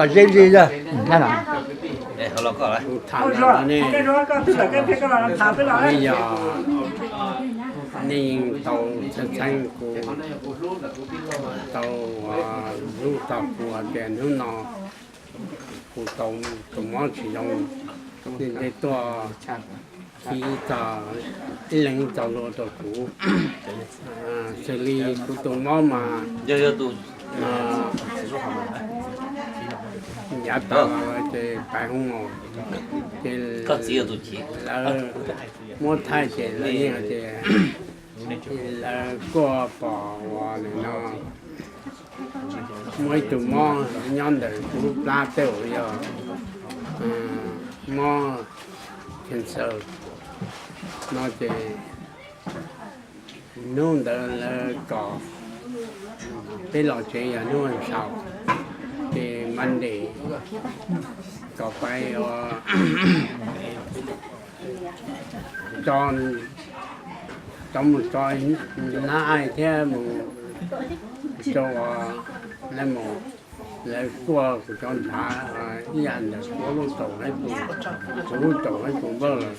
Zeb Zeb, kuv tham ntawm no ne, yog nej yeej tau txheeb txheeb kuv, tau hlub txog kuv hais tias hnub no kuv tau tus mob tsis zoo, nej tuaj ib txog, ib leeg ib txog lus rau kuv. Xws li kuv tus mob mas yav tas los ces pais hoo maum, ces lawv muab thaij ces lawv yeej hais tias lawv kuaj pom uas nim no muaj ib tug mob nyob ntawm kuv lub plab tej uas yog mob cancer no ces hnub ntawd lawv kom peb los tsev yog hnub ntawd, ces Monday kom pais ua tso, tso mus tso nab aim thiab mus rau uas lawv mus, lawv kuaj kuv cov ntshav ib yam ntawm kuv lub taum hab tus, kuv lub taum hab tus npawj lawm.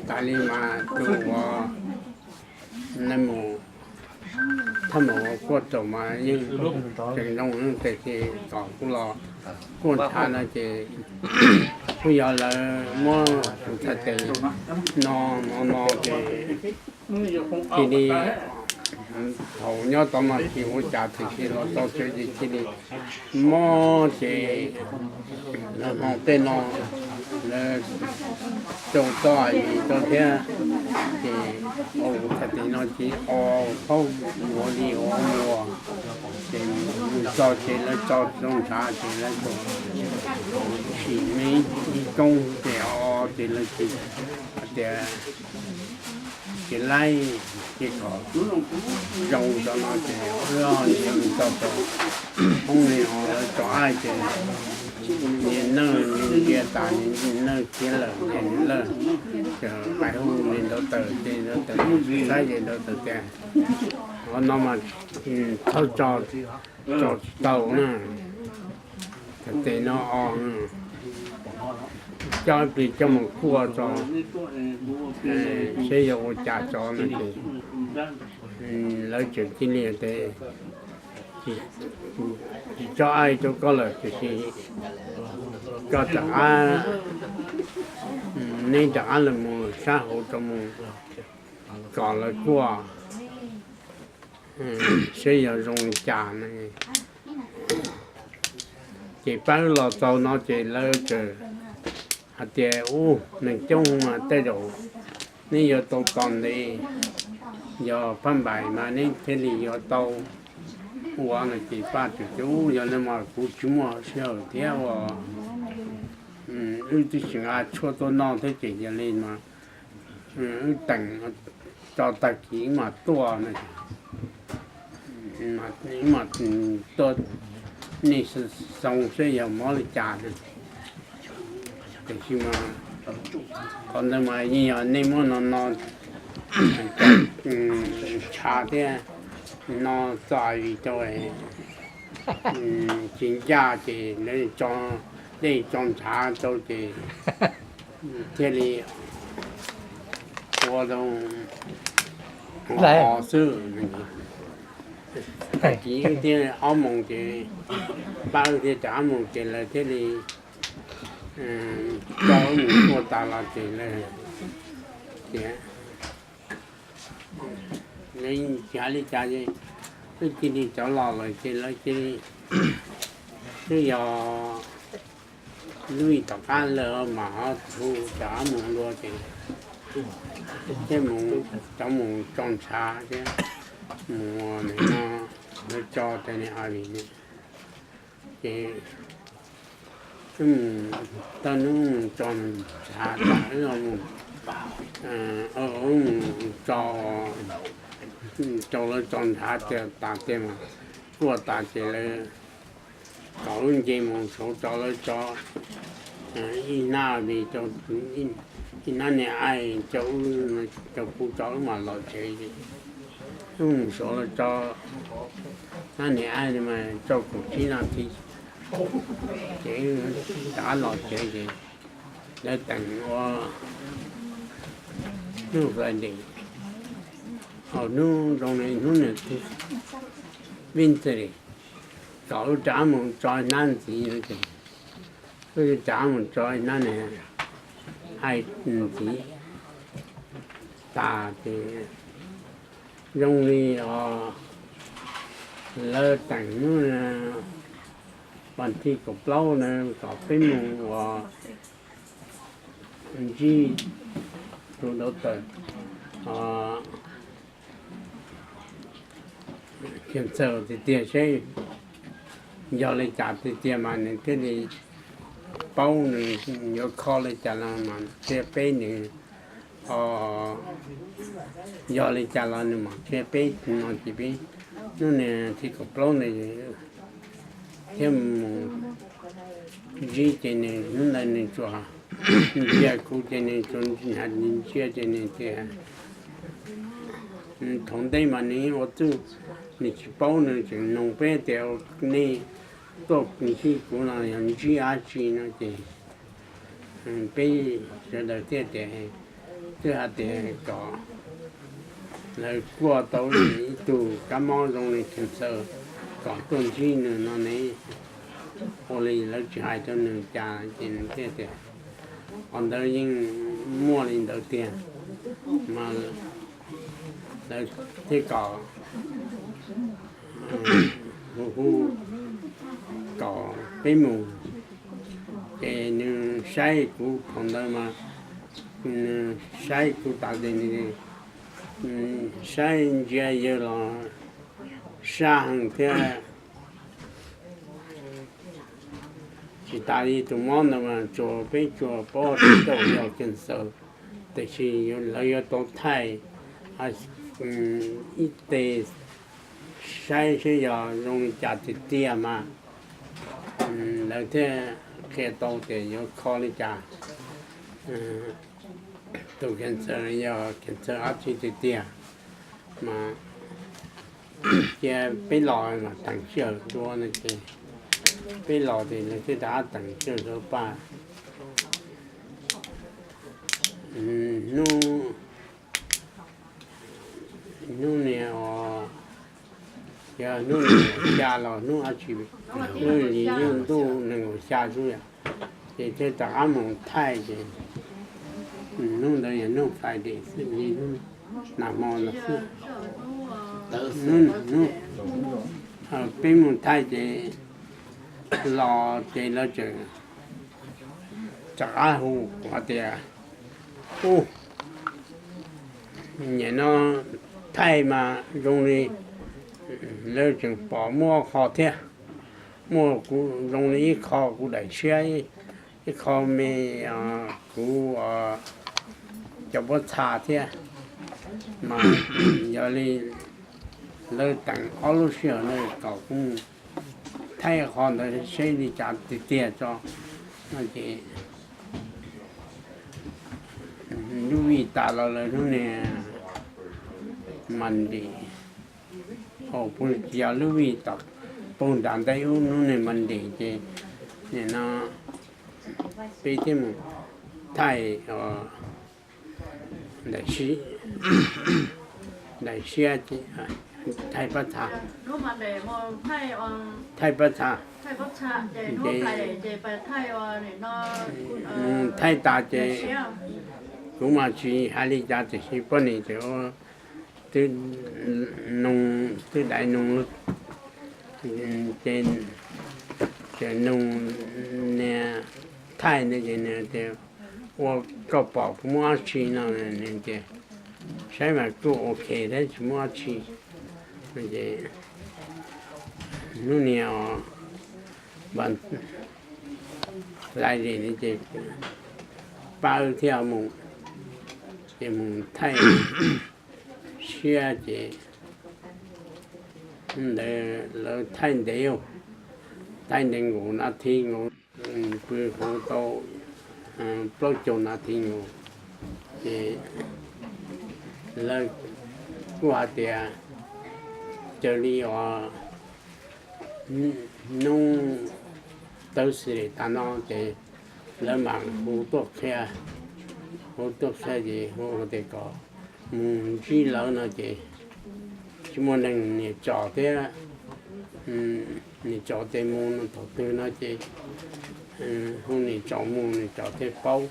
Tas li mas tus uas nws mus, thaj mus ua kuaj taum mas yeej tseem zoo, tes ces kom kuv los kuaj ntshav no ces kuj yog lawv muab tus txhais tes no no no ces cia li thaum nyob tod mas tsis ua cas, tiam sis los txog tsev ces cia li mob ces lawv hmo tej no lawv rau txoj yim rau thiab, ces ua tus txhais tes no ces o phaub ua li ua ua, ces mus txog ces lawv tso tau ntshav ces lawv tau sim me ib koob ces o ces lawv tsis hais tias ces laib ces kom zoo rau no ces ua li mus txog rau hoob li no lawv tso aim ces niag neej ntsia tas niag neej khiav lawm ces niag lawj ces pais hu niag ntaus taws ces ntaus taws saib ces ntaus taws tias qhov no mas txhob tso, tso tsis tau na. Txhais tes no o, coj ib pliag coj mus kuaj tso saib yog ua cas tso no ces lawv tseem cia li tias tsis tso aim rau koj lawm, tiam sis koj rov qab, neb rov qab los mus sab hauv rau mus kom lawv kuaj saib yog zoo li cas no. Ces pab wb los txog no ces lawv txawm hais tias ub, neeg coob mas tej zaum neb yuav tau tos ntev, yog phab npaim mas neb thiaj li yuav tau ua no ces pab txawm tias ub, yog li mas kuv tsis muaj sij hawm thiab ua, wb twb tsis nqa tshuaj tuaj noj thiab ces yog li mas wb teem tso tag kis wb mam tuaj no, wb mam tuaj, nej xoo saib yog mob li cas no. Tiam sis mas qhov ntawd mas yeej yog nej muab no no tshav thiab no txoj av vim rau tsis ncaj ces lawv tso, dej tso ntshav rau ces thiaj li ua rau ho xwb. Tag kis wb thiaj ob moos ces, pab wb thiaj rov qab mus ces lawv thiaj li coj wb mus kuaj tas los ces lawv tias lawv tsis hais li cas ces wb cia li rov los lawm ces lawv cia li, twb yog lub tom qab lawm mas ho hu rov qab mus dua ces thiaj mus, rov mus tso ntshav thiab mus no, lawv tso tas niag av vim no ces wb mus, tau hnub mus tso ntshav tas wb mus, wb mus tso, rau lawv tso ntshav tas tiag mas kuaj tas ces lawv kom wb nce mus saud rau lawv tso ib hnab av vim, ib hnab niag aim rau wb, rau kuv tso wb mam los tsev. Wb mus saud lawv tso hnab niag aim mas rau kaum tsib nas this, Ces rov qab los tsev ces lawv teem ua hnub Friday, hos hnub zoo li hnub niam txiv, Wednesday, kom wb rov qab mus tso hnab ntxiv no ces wb rov qab mus tso hnab ne, hais ntxiv tas ces zoo li os, lawv teem hnub vas thib kaum plaub na kom peb mus ua ntsib tus daughter Khiav Ntxawg tiag tiag seb yog li cas tiag tiag mas nws thiaj li paub, nws yuav kho li cas los mas qhia peb nws, yog li cas los nws mam qhia peb no ces peb hnub niam txiv kaum plaub ntawd thiaj mus ntsib ces nws hnub ntawd nws tsuas ntsia kuv ces nws tsuas ntsia ces nws tias, thaum ntej mas nws ua txuj, nws tsis paub, nws tseem nug peb tias nej tuaj ntsib kuv no yog ntsib dab tsi no ces peb sawv daws thiaj tias twb hais tias kom lawv kuaj tau ib tug kab mob zoo li Khiav Ntxawg kom tuaj ntsib nws no ne, ua li lawv tsis hais rau nws cas ces nws thiaj tias qhov ntawd yeej muaj li ntawd tiag, mas lawv thiaj kom hu hu kom peb mus. Ces nws saib kuv thaum ntawd mas nws saib kuv tas ces nws saib ntsia yawg los sab heev thiab. Tsis tas li tus mob ntawd mas tsuas peb tsuas paub tias yog Khiav Ntxawg, tiam sis lawv yuav tau thaij ib teg saib seb yog zoo li cas tiag tiag mas lawv thiaj qhia tau tias yuav kho li cas. Tus Khiav Ntxawg yog Khiav Ntxawg dab tsi tiag tiag mas cia peb los mas teem sij hawm dua no ces peb los ces lawv thiaj rov qab teem sij hawm dua paj. Hnub, hnub niag, yog hnub nees nkaum xya los hnub dab tsi, hnub yim nyuj ntuj nees nkaum xya xwb yom, ces thiaj rov qab mus thaij ces hnub ntawd yog hnub Friday xwb, hnub nag hmo no xwb. Hnub, hnub peb mus thaij ces los ces lawv tseem rov qab hu kuv hais tias, ub, nim no thaij mas zoo li lawv tseem pom muaj ob qho thiab, muaj kuv zoo li ib qho kuv daim siab, ib qho me kuv cov pob txha thiab, mas yog li lawv teem ob lub sij hawm no kom kuv thaij qho ntawd seb li cas tiag tiag tso no ces lub vij tas los lawm hnub niag Monday, hos puas tsis yog lub vij tom puag nram ntej ub, hnub niag Monday ces nim no peb thiaj mus thaij daim siab, thaij pob txha, thaij pob txha, ces thaij tas ces kuv mas tsis hais li cas tiam sis poj niam ces twb nug, twb dai nug, ces nug niag thaij ntawd ces nws tias, ua koj pom kuv muaj dab tsi no, nws tias saib mas kuj ok thiab tsis muaj dab tsi. Ces hnub niag Friday ces pab wb thiaj mus, ces mus thaij siab ces ntawd lawv thaij ntev, thaij ntev nkaus nas this nkaus, pw hauv tau plaub caug nas this nkaus, ces lawv kuj hais tias raws li os hnub tawv xis li tas no ces lawv mam hu tuaj qhia, hu tuaj qhia ces hu tias kom mus ntsib lawv no ces tsis muaj neeg niam tsom thiab, niam tsom tias mus thaum twg no ces hu niam tsom mus, niam tsom thiaj paub,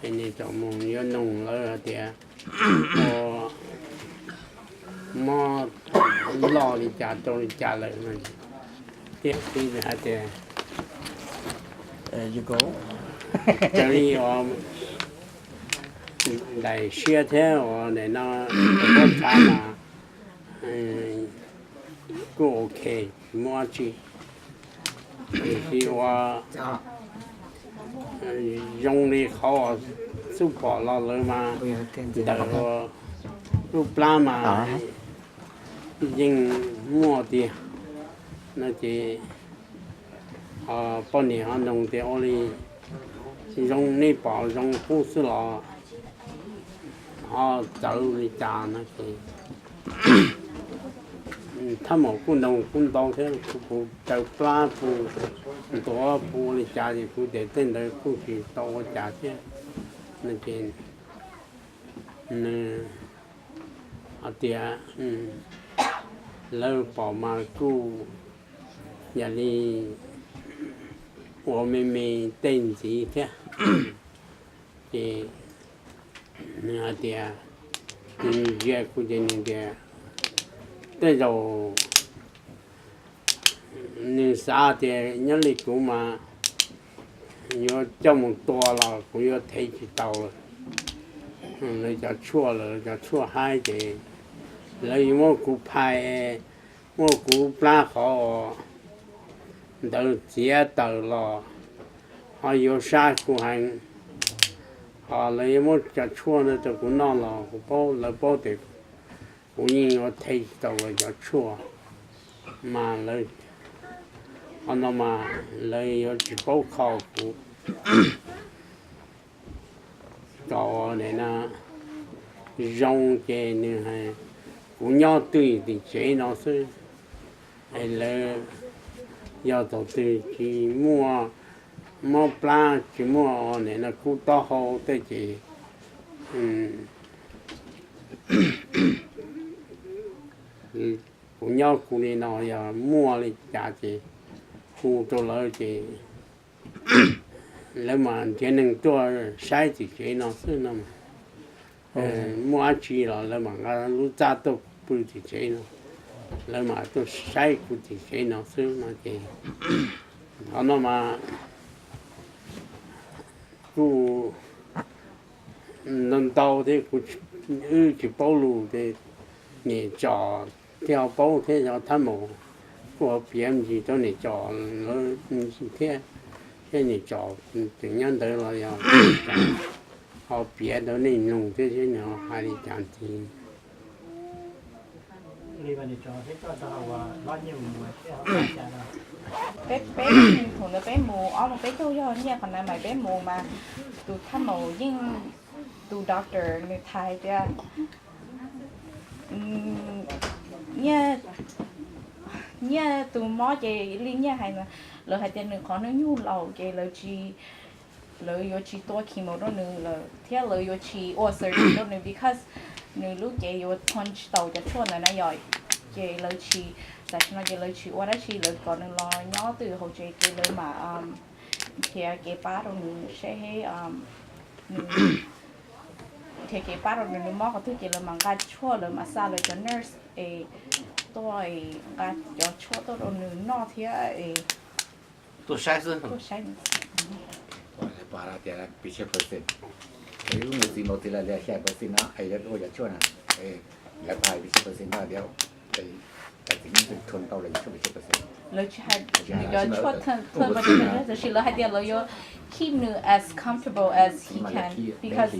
es niam tsom mus yuav nug lawv hais tias ua mob loj li cas rau li cas lawm no. Thiab hais tias raws li uas daim siab thiab uas nim no pob txha mas kuj ok, tsis muaj dab tsi. Tiam sis uas zoo li qhov xub pom los lawv mas ntawm lub plab mas yeej muaj tiag no ces poj niam ho nug tias ua li zoo nej pom zoo qub xwb los ho txawv li cas no ces thab maum kuj nug kuj ntau thiab, kuv raws plab pus ntuav pus ua li cas ces kuv tias tej ntawd kuj tsis tau ua cas thiab no ces nws hais tias lawv pom mas kuj yam li ua me me tej ntxiv thiab. Ces nws hais tias, nws ntsia kuv ces nws tias tej zaum nws xav tias nyob li kuv mas yuav coj mus tua los kuv yuav thev tsis tau lawm. Lawv cov tshuaj, lawv cov tshuaj haib ces lawv yuav muab kuv phais, muab kuv plab qhov ntawd txiav tawm los ho yuav sab kuv heev. Ho lawv yuav muab cov tshuaj ntawd rau kuv noj los kuv paub, lawv paub tias kuv yeej yuav thev tsis tau lawv cov tshuaj mas lawv, qhov no mas lawv yuav tsis paub kho kuv. Kom nim no zoo ces nws hais kuv nyob twj ywm tim tsev no xwb. Es lawv yog thaum twg tsis muaj mob plab, tsis muaj nim no kub taub hau tej ces kuv nyob kuv li no, yog muaj li cas ces hu rau lawv ces lawv mam nrhiav neeg tuaj saib tim tsev no xwb no. Muaj dab tsi los lawv mam nqa lub txaj tuaj pw tim tsev no, lawv mam tuaj saib kuv tim tsev no xwb no ces qhov no mas kuj ntau ntau thiab kuv wb tsis paub lus ces niam tsom thiaj ho paub thiab, yog thab maum kuj ho piav me ntsis rau niam tsom lawv me ntsis thiab, thiab niam tsom tseem nyob ntawd los yog ho piav rau nej mloog thiab seb nws ho hais li cas ntxiv. Peb, peb, thaum ntawd peb mus ob mus peb caug yog nyiaj qhov na mas peb mus mas tus thab maum yeej, tus doctor nws hais tias nyiaj, nyiaj tus mob ces li nyiaj hais, lawv hais tias nws qhov hnub nyoog laus ces lawv tsis, lawv yuav tsis tua chemo rau nws lawm thiab lawv yuav tsis ua surgery rau nws because nws lub cev yuav punch tau cov tshuaj ntawd na yom. Ces lawv tsis, tam sim no ces lawv tsis ua dab tsi, lawv kom nws los nyob twj ywm hauv tsev ces lawv mam nrhiav kev pab rau nws seb nws, nrhiav kev pab rau nws, nws mob qhov twg ces lawv mam nqa tshuaj, lawv mam xa lawv cov nurse es tuaj es nqa cov tshuaj tuaj rau nws noj thiab es tuaj saib xwb, tuaj saib nws. Lawv pom tias piv tshiab percent, lub me txiv npau txiv lawv li xya percent no es yuav ua cov tshuaj na, lawv pom piv tshiab percent no tias txiv neej thua tau lawv cov tshuaj piv tshiab percent. Lawv tsis hais nws cov tshuaj thua, tab sis lawv hais tias lawv yuav keep nws as comfortable as he can because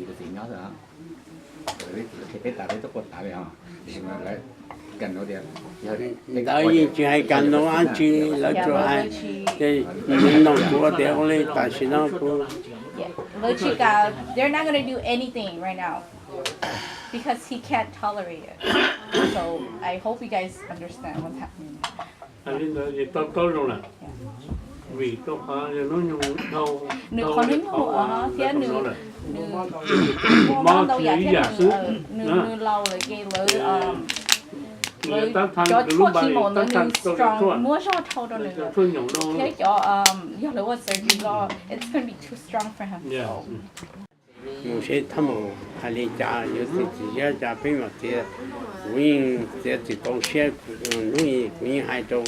ntawd yeej tsis hais kam nug dab tsi, lawv tsuas hais, ces nug kuv tias ua li tam sim no kuv, lawv tsis kam, they're not gonna do anything right now because he can't tolerate it. So I hope you guys understand what's happening. Li ntawd ces tau taub zoo lawm. Vim rau qhov yog hnub nyoog dhau, nws qhov hnub nyoog thiab nws, nws mob ntau yam thiab nws, nws laus lawm ces lawv, lawv cov tshuaj chemo ntawd nws strong, muab zog dhau rau nws lawm. Thiab cov, yog lawv ua surgery los it's gonna be too strong for him. Mus seb thaj mus hais li cas, yuav txiav txim siab cas peb mam txiav. Kuv yeej txiav tsis tau siab, hnub kuv yeej hais rau,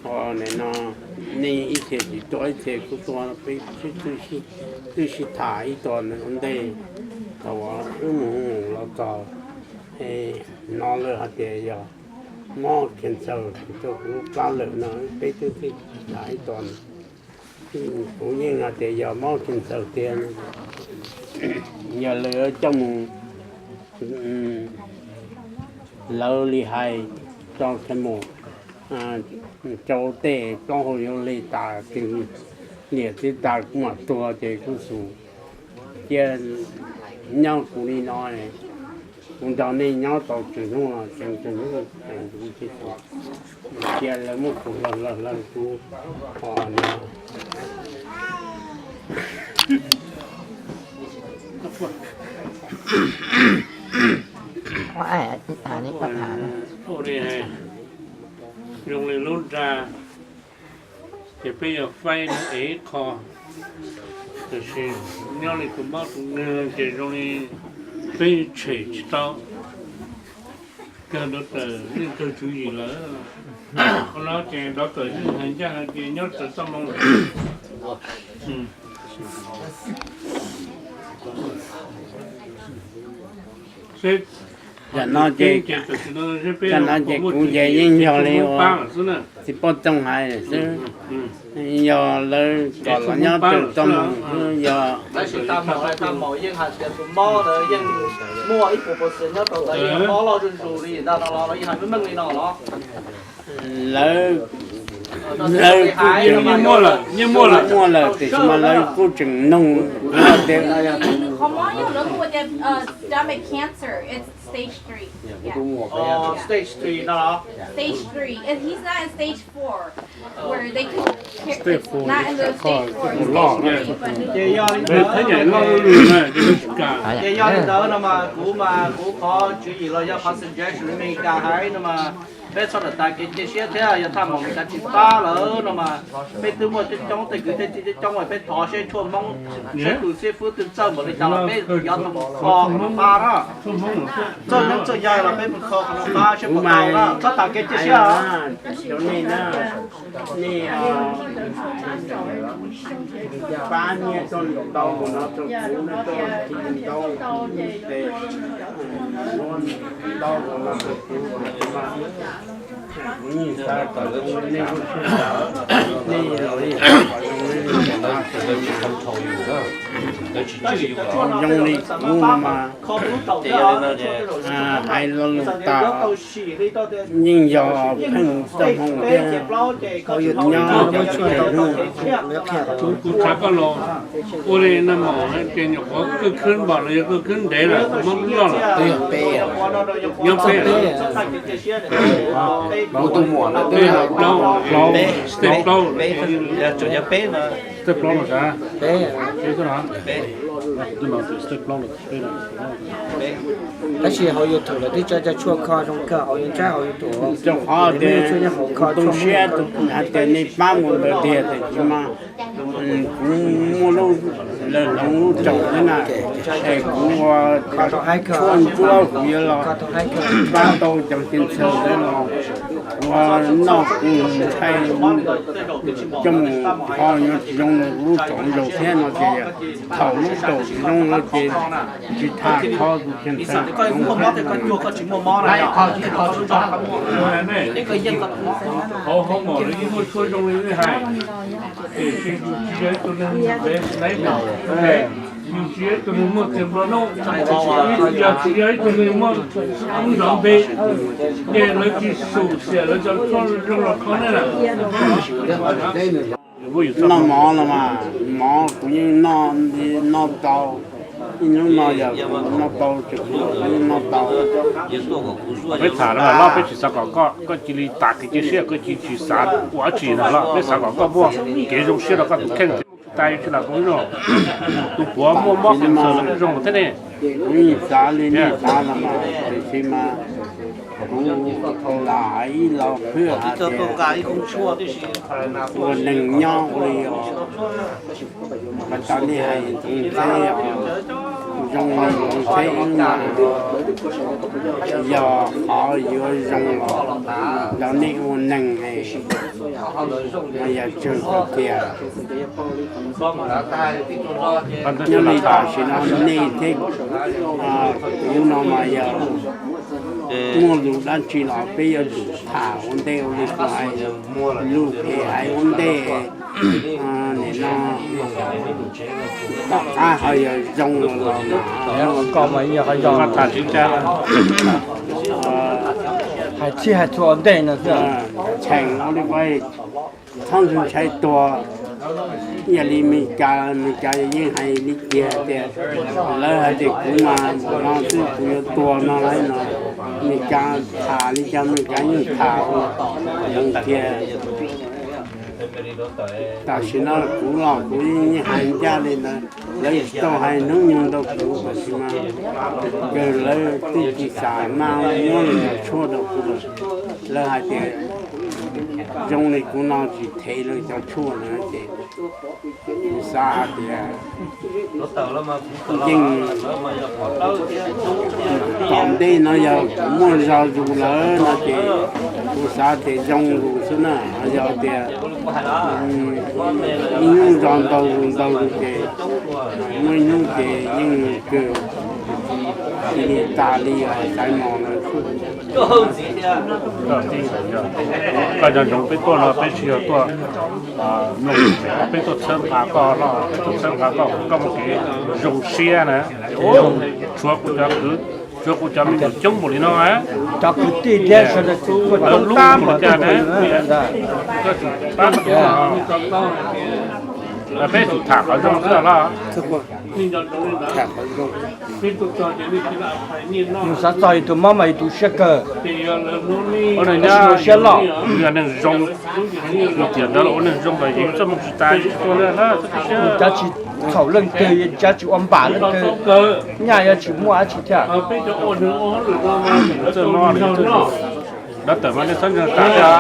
o, nim no nej ib txhia tsis tuaj ib txhia kuj tuaj, peb twb sib tham ib tuas ua ntej, thaum wb mus los txog no lawm hais tias yog mob cancer rau kuv lub plab lawm no, peb twb sib tham ib tuas. Kuv yeej hais tias yog mob cancer tiag, yog lawv coj mus, lawv li hais tso chemo rau tej plaub hau yuav lig tas, liam txiv tas kuv mam tuag ces kuj xus. Cia nyob kuv li no, kuv nrog nej nyob tau tsawg hnub tsees tsawg hnub, cia lawv muab kuv lawg lawg lawg kuv, o, zoo li lub nra, ces peb yuav faib ev ib qho, tiam sis nyob li tus mob tus nkeeg ces zoo li peb tshem tsis tau. Kawg doctor yeej kawg tswv yim lawm. Qhov no ces doctor yeej hais ncaj hais tias nyob raws txoj moo lawm. Yam no ces, yam no ces kuv ces yeej yog li uas txiv poj txoog hais xwb, yog lawv kom los nyob raws txoj moo xwb, yog tab sis tag maum tag maum yeej hais tias tus mob ntawd yeej muaj ib puas percent nyob rau ntawd yeej mob loj zuj zus li ntag no los yeej hais meej meej li no los. Lawv, lawv kuj yeej muaj lawm, yeej muaj lawm, tiam sis mas lawv kuj tseem nug tias, stomach cancer, it's stage three. Yeah. Oh, stage three no. Stage three. It, he's not in stage four, where they could, stage four, not in the stage four, stage three, but ces yog li ntawd, ces yog li ntawd no mas kuv mas kuv qhov tswv yim los yog qhov suggestion li Meskas hais no mas peb txhob rau tas kev cia siab thiab yog thaj maum Meskas tsis pab lawm no mas peb twb muaj coob coob tej kwv tej tij coob coob uas peb thov seb tshuaj Hmoob, seb tus xib fwb twg txawj npaum li cas los peb yuav mus kho qhov no pab na. Txawj neeb txawj yaig los peb mus kho qhov no pab seb puas tau na, txhob tas kev cia siab os. Nej pab nyiaj tuaj ntau mus no rau kuv, nej tuaj ntau tes ntau mus no rau kuv, kuv yeej xav kom zoo nej lub siab, nej los li kom zoo, zoo li kuv mas hais lo lus tas yeej yog pheej txoj hmoo thiab nyob Kuv tham koj los ua li no mas hais tias nyuam qhuav kawg khwb npaum los yog kawg khwb ntev lawm, mob loj lawm. Nyob peb, kuv tus muam no twb plaub, plaub, step plaub, step plaub los sav, peb, step plaub los. Tab sis hauv YouTube lawv twb tso cov tshuaj kho zoo kawg hauv, yeej tsaib hauv YouTube. Rau qhov tias kuv tu siab hais tias nej pab mus ntawd tiag tiam sis mas kuv muaj lub, lawv hloov lub tsaus thiab na, es kuv ua tshuaj ntsuab kuv yuav los pab tau cov cancer ntawd los ua noj kuv ntshai coj mus kho yuav tsis zoo li kuv lub tsaus zaus thiab no ces thaum lub tsaus tsis zoo no ces tsis tham kho kuv cancer. Qhov hauv maum lawv yeej muaj tshuaj zoo li nej hais, tiam sis yus tsis yog ib tug neeg ntev, yus tsis yog ib tug neeg muaj txiag nplua nuj, yog tsis yog ib tug neeg muaj lub zov npe, ces lawv tsis xum xiam lawv cov tshuaj zoo los kho nej lawm. Noj mov los mas mov kuv yeej noj, noj tau, Ib hnub no yog noj tau, tseem noj tau. Peb tham no loj, peb tsis xav kom koj, koj cia li tas kev cia siab, koj cia li tsis xav ua dab tsi no loj, peb xav kom koj muaj kev zoo siab rau koj tus kheej thiab. Mus tsis tas tsis los kuv no, tus puav muaj mob cancer los kuj zoo thiab ne. Kuv yeej xav li nej xav los mas, tiam sis mas kuv lam hais ib lo phwj hais tias ua neeg nyob ua li os, pas tas nej hais ntxoov ntxheb os, zoo li ntxoov ntxheb ib mas yog qhov yuav zoo los yog nej ua neeg es mas yog tsawg tiag. Nyob li tam sim no nej thiab kuv no mas yog muaj lus dab tsi los peb yuav tsum tham ua ntej ua li kuv hais, lus phem hais ua ntej, nim no tom qab ho yog zoo los los mas. Hais txhij hais txhua ua ntej no xwb. Cheem ua li txhob ntshai tuag. Yog li Meskas, Meskas yeej hais li kiag tias, lawv hais tias kuv mas no xwb kuv yuav tuag no lawm no. Meskas tham li cas Meskas yeej tham ua tiag. Tam sim no kuv los kuv yeej hais ncaj li ntawd, lawv tsis tau hais hnub nyoog rau kuv, tab sis mas kawg lawv twb tsis xav mas muab li cov tshuaj rau kuv lawm. Lawv hais tias zoo li kuv no tsis thev lawv cov tshuaj na ces kuv xav hais tias yeej tom ntej no yog kuv muaj zog zus lawm no ces kuv xav tias zoo zus xwb na. Yog tias ib hnub zog ntau zus ntau zus ces muaj ib hnub ces yeej kawg cia li tas li os, xaiv mos lawm xwb. Koj nco ntsoov peb tuaj no peb tsis yog tuaj mloog, peb tuaj txhawb nqa koj, peb tuaj txhawb nqa koj, koj muaj kev zoo siab na. Tshuav kuv cov kwv, tshuav kuv cov me nyuam coob npaum li no, cov kwv tij thiab sawv daws tuaj coob tab mas tuaj pab, peb tsum tham qhov zoo xwb los. Yus xav txog yus tus mob mas yus tu siab kawg, ua neeg siab loj. Yog neeg zoo, yus tiam ntawd los ua neeg zoo los yus txoj moo tsis tas, yus tsis tuag li na. Yus cav tsis txhaum leej twg, yus cav tsis ua npam leej twg, nyaj yuav tsis muaj dab tsi thiab. Dab tawm mas nej txhob ntseeg tas thiab.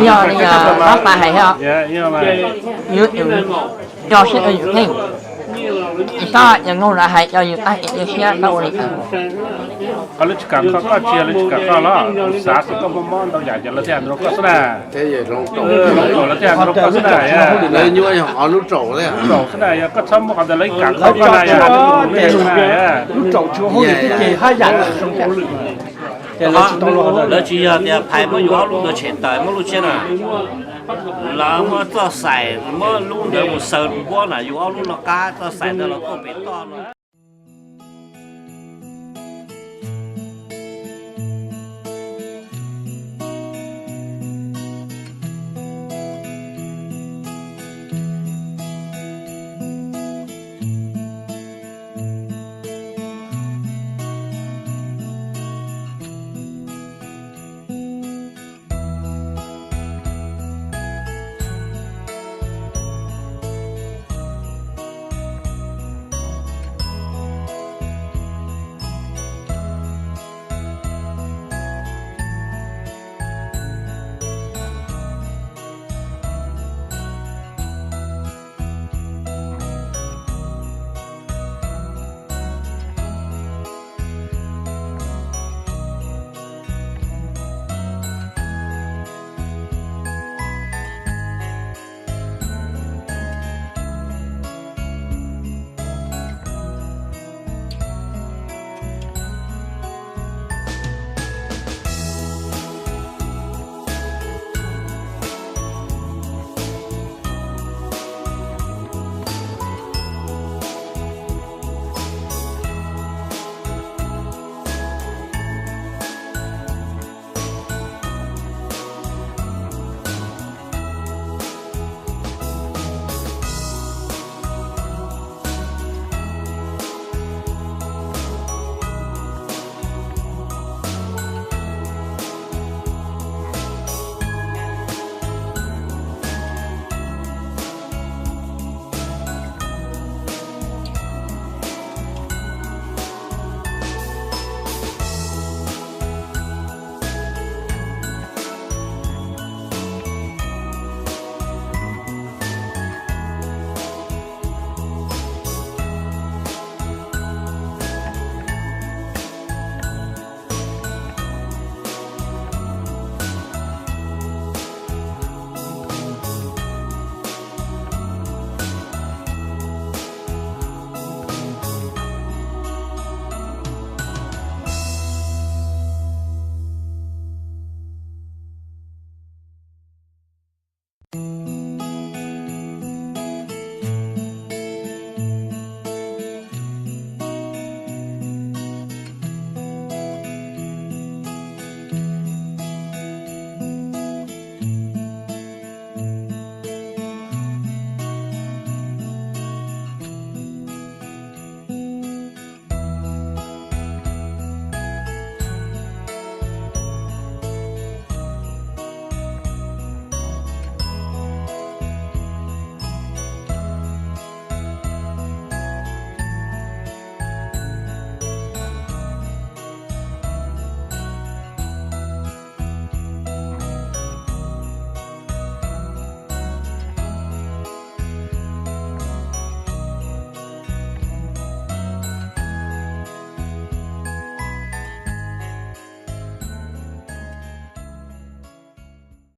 Yog li, pab pa hais thiab, yus nco siab rau yus kheej, tsis txhob yog mloog lawv hais, yog yus tab cia siab txhob ua li. Qhov lawv tsis kam kho koj tsis yog lawv tsis kam koj los, xav xwb, koj muaj mob ntau yam ces lawv thiaj hais rau koj xwb na. Lawv thiaj hais rau koj xwb na. Lub raum xwb na, yog koj txhob muab qhov ntawd lawv kam kho koj na yom. Lub raum tsis ua hauj lwm thiab ces haj yam zoo thiab. Lawv tsis yog tias phais muab yus ob lub ntawd tshem tawm muab lub tshiab na. Lawv muab txoj xaim, muab lub ntawd mus xaws npuab na, yus ob lub no qab txoj xaim ntawd los tuaj pem toj no.